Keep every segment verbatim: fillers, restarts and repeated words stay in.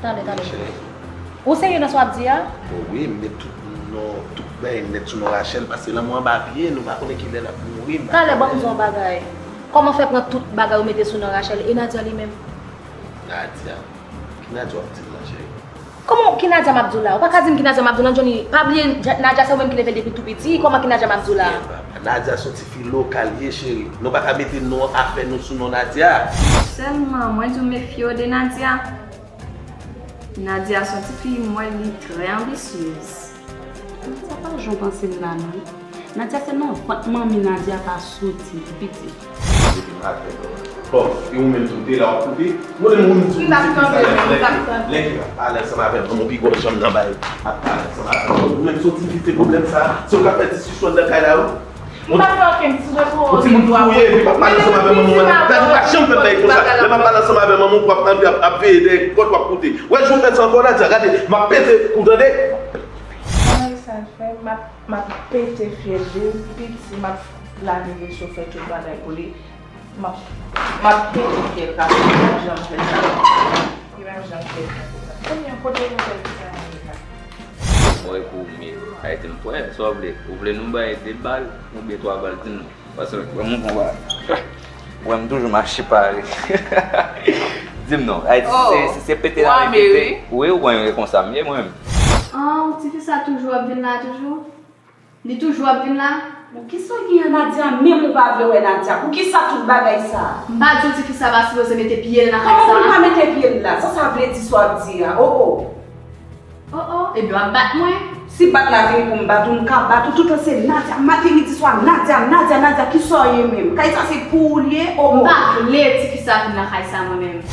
Talè, talè. Cheri. Ou serye nan sa w ap di a? Bon, wi, m met tout non, tout bagay nèt sou non Rachel, paske lanmou anba pye, nou pa konnen kilè l ap mouri. Talè, ban m di w yon bagay. Kòman w fè pran tout bagay ou mete sou non Rachel? E Nadia li menm? Nadia? Ki Nadia w ap di m nan, cheri? Kòman, ki Nadia m ap di w la? Ou pa ka di m ki Nadia m ap di w nan, Johnny. Pa bliye, Nadia se ou menm ki leve l depi l tou piti. Kòman ki Nadia m ap di w la? Nadia se yon ti fi lokal ye, cheri. Nou pa ka mete non afè nou sou non Nadia. Sèlman, mwen di w mefye w de Nadia. Nadia se yon ti fi, m wè li trè anbisyez. Nadia pa jan w panse l la, non. Nadia se nan vant manmi Nadia pa soti, li piti. Bon, e ou menm tou, te la w ap koute? Mwen, moun di ou, ti fi sa, lè, lè ki ap pale ansanm avè m, manman pi gwo janm nan bay, ap pale ansanm avè m. Ou menm, se yon ti fi, se pwoblèm sa, se ou k ap fè diskisyon anndan kay la, wi. M pa fè okenn ti repo. Yon timoun fouye, epi m ap pale ansanm avè manman mwen. Gade, ou pa janm fè m bagay konsa. Lè m ap pale ansanm avè manman, ou ap anvi ap, ap veye dèyè kòt, w ap koute. Wè, jou fè sa ankò, Nadia, gade, m ap pete, ou tande? Bagay sa fè, m ap M ap pete fyèl li, piti, m ap lave veso, fè tout bagay pou li. M ap, m ap pete fyèl kafou, li p ap janm fè sa. Li p ap janm fè sa. Kounye a, kote nou fè sa? Mwen pou men, Ayiti m frè, sa w vle? Ou vle nou bay de bal oubyen twa bal, di m non. Paske wè m, wè m toujou mache pare. Di m non, Ayiti, se, se, se pete la pete. Wi, ou konn konsa m ye mwen menm. An, tifi sa toujou ap vin la toujou? Li toujou ap vin la? Bon, kisa w gen an Nadia menm ou pa vle wè Nadia? Poukisa tout bagay sa? M pa di w tifi sa pa sipoze mete pye l nan kay sa? Kòman pou l pa mete pye l la? Sa sa vle di sa w ap di a? Oh, oh. Oh, oh, ebyen w ap bat mwen? Si bat la vini pou m bat ou, m ka bat ou toutan se Nadia, maten, midi, swa, Nadia, Nadia, Nadia, kisa w ye menm? Kay sa se pou ou l ye? Oh, oh. M pa vle tifi sa vin nan kay sa mwen menm.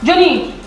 Johnny!